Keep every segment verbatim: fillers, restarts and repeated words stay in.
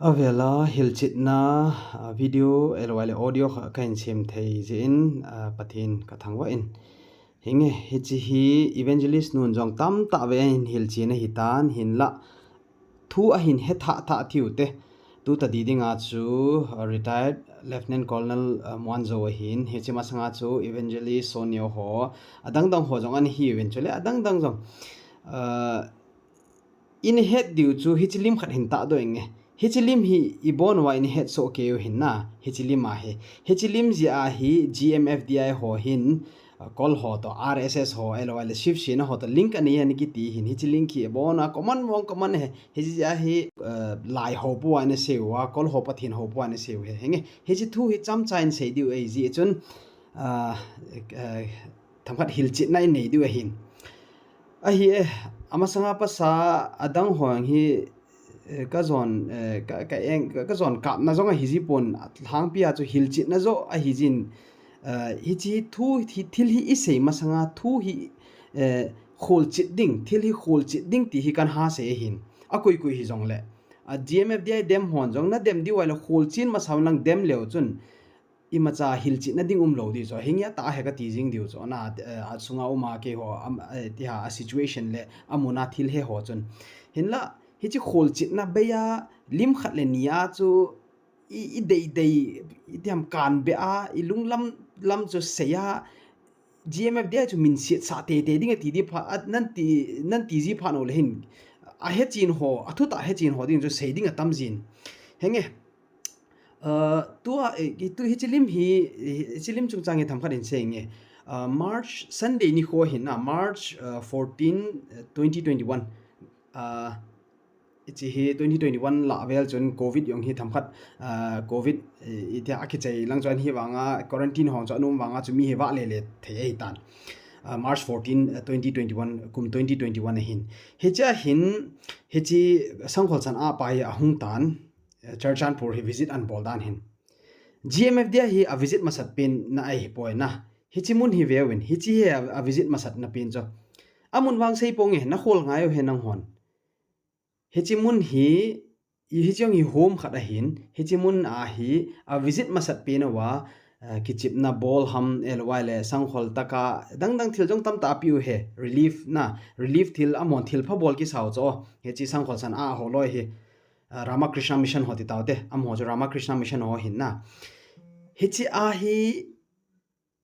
Avela hilchetna, ah, video, ahilouleh audio kha kahin sem thei jeh in, ah, Pathen kathangvah in. Hinge, hiche hi evangelist nun jong tamtah vei ahin hilchen ahitan, hinlah thu ahin hethah thah thiu te. Tuta di dinga chu, ah, retired Lieutenant Colonel, ah, Muanzo ahin, hiche masanga chu evangelist Sonio ho, adang dang ho jong ana hiuvin chule, adang dang jong, ah, Ina het diu chu hiche lim khat hin tahdoh inge. Hiche lim hi ibon uva ina het soh kei u hin na, hiche lim ahi. Hiche lim jeh a hi G M F D I ho hin, uh, Kol ho toh, R S S ho, ahilouleh Shiv Sena ho toh link anei ana kiti hin. Hiche link hi ibon a common mong common ahi. Hiche jeh a hi, uh, Lai ho bou a ana sei uva, Kol ho Pathen ho bou a ana sei u ahi. Hinge, hiche thu hi chomcha in sei diu ahi jeh chun, uh, uh, themkhat hilchetna in nei diu ahin. Ahi e, amasanga pasa adang ho hi, eh, kajon, eh, ka, ka eng, ka, kajon kapna jong ahi jipon, lhangpi a chu hilchetna joh ahi jin, eh, hiche thu, hi, thil hi isei masanga thu hi, eh, kholchet ding, thil hi kholchet ding ti hi kahin sei ahin. Akoi koi hijongle. A G M F D I dem hon jong nadem diu ahile kholchen masa un lang dem leu chun, imacha hilchetna ding umlou diu chu. Hinge tah ahi kati jing diu chu. Na, eh, asunga uma keiho, am, eh, tiha a situation le, amun a thil he ho chun. Hinlah, hiche kholchetna bei a, lim khat le ni a chu, i, idei dei, itiham kanbe a, ilunglam, lam chu sei a, G M F D I chu minsiet sah teitei ding ati di pha, a, nanti, nanti ji pha nau le hin, ahechen ho, athutah hechen ho ding chu sei ding atam jin. Hinge, Uh, tua, eh, tu hiche lim hi, hiche lim chungchang hi themkhat in sei inge. Uh, March Sunday nikho hin na, March, uh, fourteen, uh, twenty twenty-one. Uh, hiche hi twenty twenty-one lah vel chun Covid jong hi themkhat, uh, Covid, eh, itia akichai lang chun hivanga quarantine ho chu ana um vanga chu mi hi vahle le thei ahitan. Uh, March fourteen, uh, twenty twenty-one, kum twenty twenty-one ahin. Hiche a hin, hiche Sangkhol Chan a pa hi ahung tan. Churachandpur hi visit ana bol dan hin. G M F D I hi a visit masat pen na ahi poi na. Hiche mun hi veuvin, hiche hi a, a visit masatna pen chu. Amun vang sei ponge, na khol ngai u he nang hon. Hiche mun hi, i hiche hi home khat ahin, hiche mun a hi a visit masat pen uva, eh, kichepna bol ham ahilouleh Sangkhol tah a, dang dang thil jong tamtah apiu he, relief na, relief thil amon thil pha bol kisau chu, hiche Sangkhol Chan a ho loi hi. Ah, Ramakrishna Mission ho ti tau te, amaho chu Ramakrishna Mission ho hin na. Hiche a hi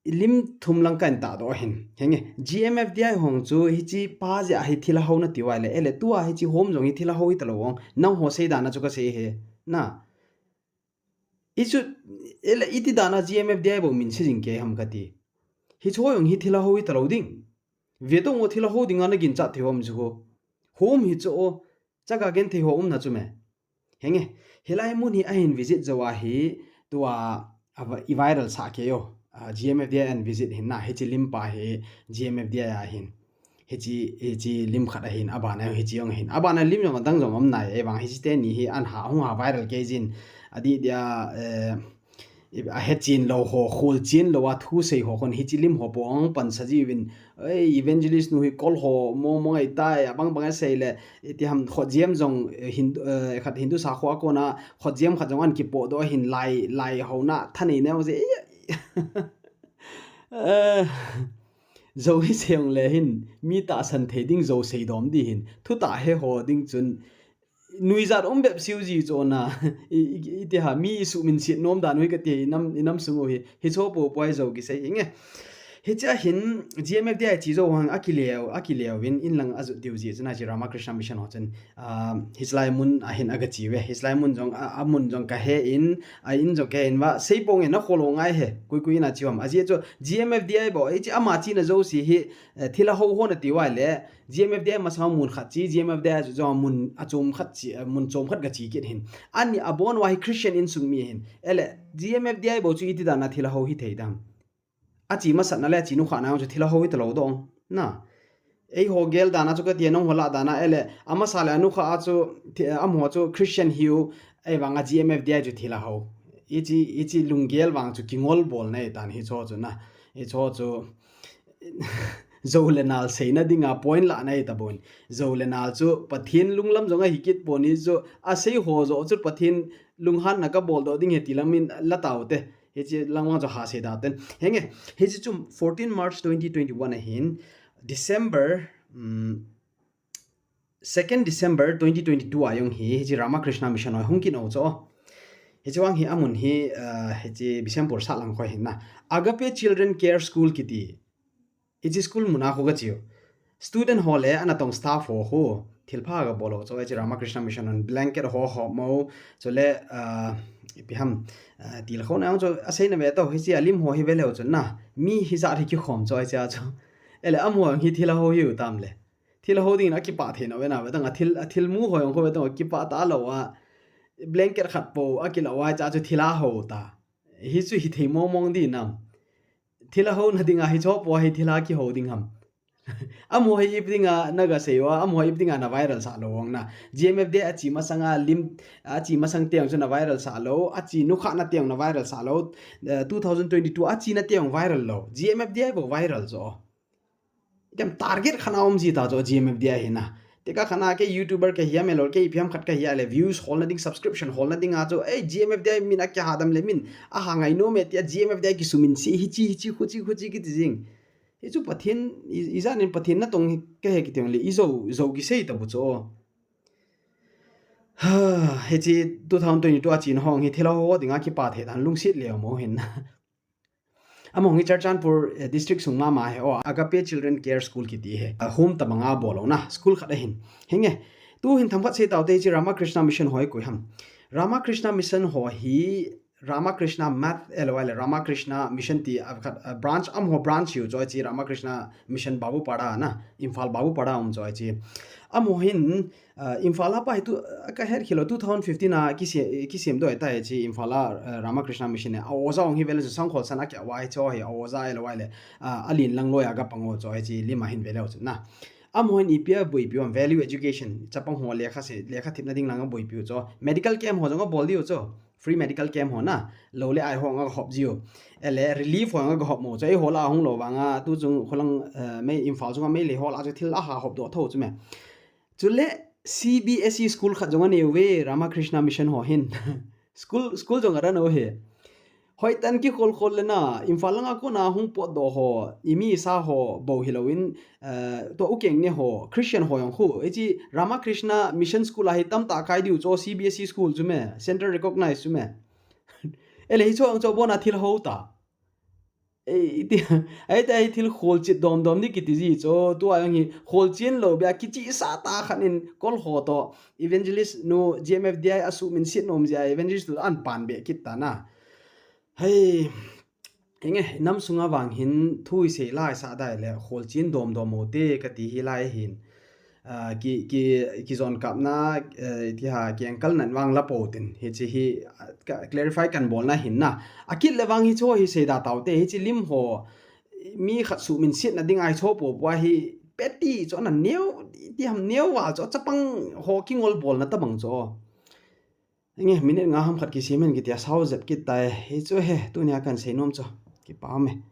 lim thum lang kahin tahdoh hin. Hinge, G M F D I hon chu hiche pa jeh a hi thil aho nati uva le, ele tua hiche home jong hi thil aho hita lou ong. Nangho sei dan a chu kasei he. Na. Ichu, ele iti dan a G M F D I bou min sei jing kei ham kati. Hiche ho jong hi thil aho hita lou ding. Ve tong u thil aho ding a na ginchat thei u ham chu ho. Home hi chu o, Chaga genthei ho umna chu me. Hinge, hilai mun hi ahin visit jou a hi, tua, a va-, i viral sah kei u. A, G M F D I ahin visit hin na, hiche lim pa hi G M F D I ahin. Hiche, hiche lim khat ahin, abana hiche jong ahin. Abana lim jong adang jong um nai, ahivang hiche teni hi ahin ha, hung ha viral kei jin. Adih dia, eh, I, ahechen lou ho, kholchen lou a thusei ho khun hiche lim ho po ong pan sa jiuvin. Ei, evangelist nu hi Kol ho mong mong ahitai, abang bang asei le, itiham khotjem jong, eh, Hindu, eh, khat Hindu sakho a kona, khotjem khat jong ahin kipohdoh hin lai, lai ho na, thanei neo je. Eh, jou hi sei ong le hin, mi tahsan thei ding jou sei dom di hin, thutah he ho ding chun, nuijat um bep siu ji chu na. I, i, iti ha, mi i suhminset nom dan u hi kati, i nam, i nam sung u hi, hiche ho po po a hi jou kisei inge. Hiche a hin, G M F D I chi jou hang akileu, akileu vin, in lang ajot diu ji chu na chi Ramakrishna Mission ho chun, ah, hiche lai mun a hin aga chi uve, hiche lai mun jong, a, amun jong kahe in, a in jong kahe in va, sei ponge na khol u ngai he, koi koi in a chi ham. Ajeh chu, G M F D I bou, hiche ama china jouse hi, eh, thil aho ho nati uva le, G M F D I masang mun khat chi, G M F D I chu jong mun achom khat chi, eh, mun chom khat ga chi kit hin. Ani abon uva hi Christian insung mi hin. Ele, G M F D I bou chu iti dan a thil aho hithei dam. Achi masat na le achi nukha na chu thil aho hita lou dong. Na. Eiho gel dan a chu kati nangho lah dan a ele, amasa le anukha a chu, thi-, amaho chu Christian hiu, ahivang a G M F D I chu thil aho. Hiche, hiche lunggel vang chu kingol bol nei tan hiche ho chu na. Hiche ho chu Jou le nal seina dinga point lahna hi tabon. Jou le nal chu Pathen lunglam jong ahi kit pon hi chu, asei ho joh chu Pathen lunghanna kabol doh ding ahi ti lamin la taute. Hiche lang vang chu ha sei da ten. Henge, hiche chu fourteen March twenty twenty-one ahin, December, um, second December twenty twenty-two a jong hi, hiche Ramakrishna Mission hoi hung kit u chu. Hiche vang hi amun hi, uh, hiche Bishnupur sahlang khoi hin na. Agape Children Care School kiti. Hiche school muna khu kache u. Student ho le anatong staff ho khu thilpha kabol u chu, hiche Ramakrishna Mission hon blanket ho ho mo, chule, uh, ipi ham, uh, til khona jong chu aseina ve tau, hiche alim ho hi ve leu chun na. Mi hijat hi kikhom chu hiche a chu. Ele amaho hi thilha ho hiu tam le. Thilha ho dingin akipah thei nau ve na, ve tang a thil, athil mu ho jong khu ve tang a kipah talou a. Blanket khat po akila u a, hiche a chu thilha ho ta. Hichu hithei mong mong di nam. Thilha hona dinga hiche po hi thilha kiho ding ham. Amaho hi ipi dinga naga sei u a, amaho hi ipi dinga na viral sah lou vang na. G M F D I ache masanga lim, ache masang teng chu na viral sah lou, ache nukhah na teng na viral sah lou, eh, two thousand twenty-two ache na teng viral lou. G M F D I bou viral chu. Itam target khat a um ji ta chu G M F D I hi na. Tekah khat a kei YouTuber kahi a melou, kei ipi ham khat kahi a le views holna ding, subscription holna ding a chu, ei, G M F D I min akiha dam le min aha ngai nom e tia G M F D I kisumin se hiche, hiche, khuche, khuche kiti jing. Hichu Pathen, i, ijat in Pathen natong hi kahe kiti le, ijou, jou kisei tabu chu. Ha, hiche two thousand twenty-two a chena ho hi thilha ho dinga kipah thei dan lungset leu mo hin. Amaho hi Churachandpur, eh, district sung mama hi, o, Agape Children Care School kiti hi. A home tabanga bol u na, school khat ahin. Henge, tu hin themkhat sei taute hiche Ramakrishna Mission ho hi koi ham. Ramakrishna Mission ho hi Ramakrishna Math, eh, lou le Ramakrishna Mission ti a khat, a branch, amaho branch hiu chu hiche Ramakrishna Mission Babupara na, Imphal Babupara um chu hiche. Amaho hin, uh, Imphal a pa hi tu, uh, kahet khel lou two thousand fifteen a kise-, kisem doh ta hiche Imphal a, uh, Ramakrishna Mission a oja ong hi ve le chu Sangkholsang a kia u a hiche hi oja e lou le, uh, alen lang loi a kapang u chu hiche lim a hin ve leu chu na. Amaho hin ipi a boipiu ham value education, chapang ho lekha se, lekha thepna ding lang a boipiu chu. Medical camp ho jong abol diu chu. Free medical camp ho na. Lou le ai ho nga hop jiu. Ele relief ho nga hop mo chu. Eiho lah a hung lou vanga, tu chung kholang, eh, mei Imphal chunga Meitei ho lah a chu thil aha hop doh tho chu me. Chule C B S E school khat jong anei uve, Ramakrishna Mission ho hin. School, school jong aran u hi. Hoitah in kikhol khol le na, Imphal langa kona hung potdoh ho, imi sa ho, bou hilou in, eh, tua ukeng ne ho, Christian ho jong khu, hiche Ramakrishna Mission School a hi tamtah kai diu chu C B S E school chu me, central recognize chu me. Ele hichu jong chu abona thil ho ta. Ei, iti, ei, ta ei thil kholchil dom dom ni kiti ji chu, tua jong hi kholchil lou bia kichihsah tah khat in kol ho toh, evangelist nu G M F D I a suhminset nom jia evangelist tu an pan be kit ta na. Hei, enge, nam sunga vang hin thu isei lai sah dai le, kholchil dom dom u te kati hi lai hin. Ah, ki, ki, kijon kapna, eh, ti ha, ki angle nan vang la po tin. Hiche hi, ah, ka clarify kan bolna hin na. Akit le vang hichu hi sei da taute, hiche lim ho, mi khat suhminset na ding ahi chu po po hi, peti chu ana neo, ti ham neo val chu, chapang ho kingol bolna tabang chu. Enge, minute nga ham khat kisem in kiti a sao jep kit tai. Hichu hi, tunia kan sei nom chu. Kipa me.